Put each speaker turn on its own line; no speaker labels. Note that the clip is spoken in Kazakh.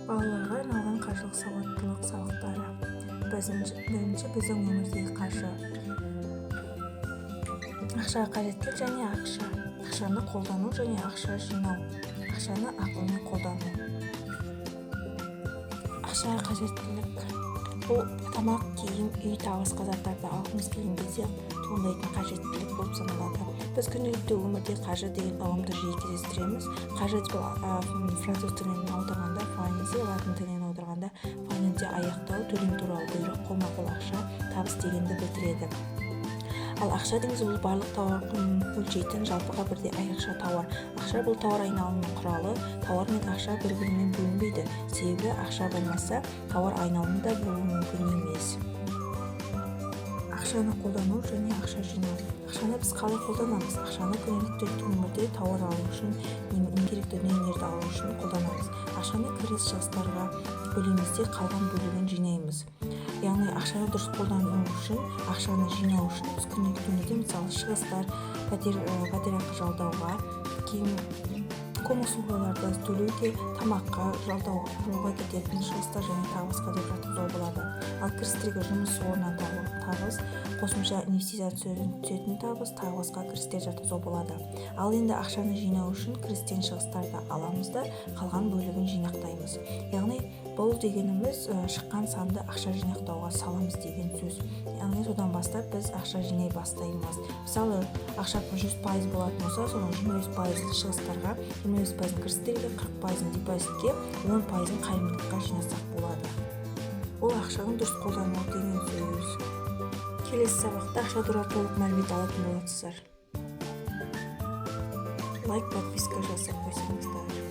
Балаларға арналған қаржылық сауаттылық сабақтары. Бірінші, біздің өмірдегі қаржы. Ақшаға қажеттілік және ақша. Ақшаны қолдану және ақша жинау. Ақшаны ақылмен қолдану. Ақшаға қажеттілік — бұл тамақ, киім, үй, тағы басқа заттарды алғымыз келген кезде туындайтын қажеттілік болып саналады. Біз күнделікті өмірде қаржы деген ұғымды жиі кездестіреміз. Қаржы деп француз тілінен аударғанда finance, латын тілінен аударғанда finance — аяқтау, төлем туралы бұйрық, қолма-қол ақша, табыс дегенді білдіреді. Ал ақша дегеніміз — бұл барлық тауар құнын өлшейтін жалпыға бірдей айрықша тауар. Ақша — бұл тауар айналымының құралы. Тауар мен ақша бір бірімен бөлінбейді, себебі ақша болмаса, тауар айналымы да болуы мүмкін емес. Ақшаны қолдану және ақша жинау. Ақшаны біз қалай қолданамыз? Ақшаны күнделікті өмірде тауар алу үшін, керекті дүниелерді алу үшін қолданамыз. Ақшаны кіріс шығыстарға бөлеміз де, қалған бөлігін жинаймыз. Яғни ақшаны дұрыс қолдану үшін, ақшаны жинау үшін біз күнделікті өмірде, мысалы, шығыстар: пәтер ақы жалдауға, киім, комуслугаларды төлеуге, тамаққа, жалдау, жолға кететін шығыстар және тағы басқа деп жатқызуға болады. Ал кірістерге жұмыс орнынан табыс, қосымша инвестициядан түсетін табыс, тағы басқа кірістер жатқызуға болады. Ал енді ақшаны жинау үшін кірістен шығыстарды аламыз да, қалған бөлігін жинақтаймыз. Яғни бұл дегеніміз шыққан санды ақша жинақтауға саламыз деген сөз. Яғни содан бастап біз ақша жинай бастаймыз. Мысалы, ақша 100% болатын болса, соның 25%-ын шығыстарға, 25%-ын кірістерге, 40%-ын депозитке, 10%-ын қайырымдылыққа жинасақ болады. Ол ақшаны дұрыс қолдану деген сөз. Келесі сабақта ақша туралы толық мәлімет алатын боласыздар. Лайк, подписка жасап қойсаңыздар.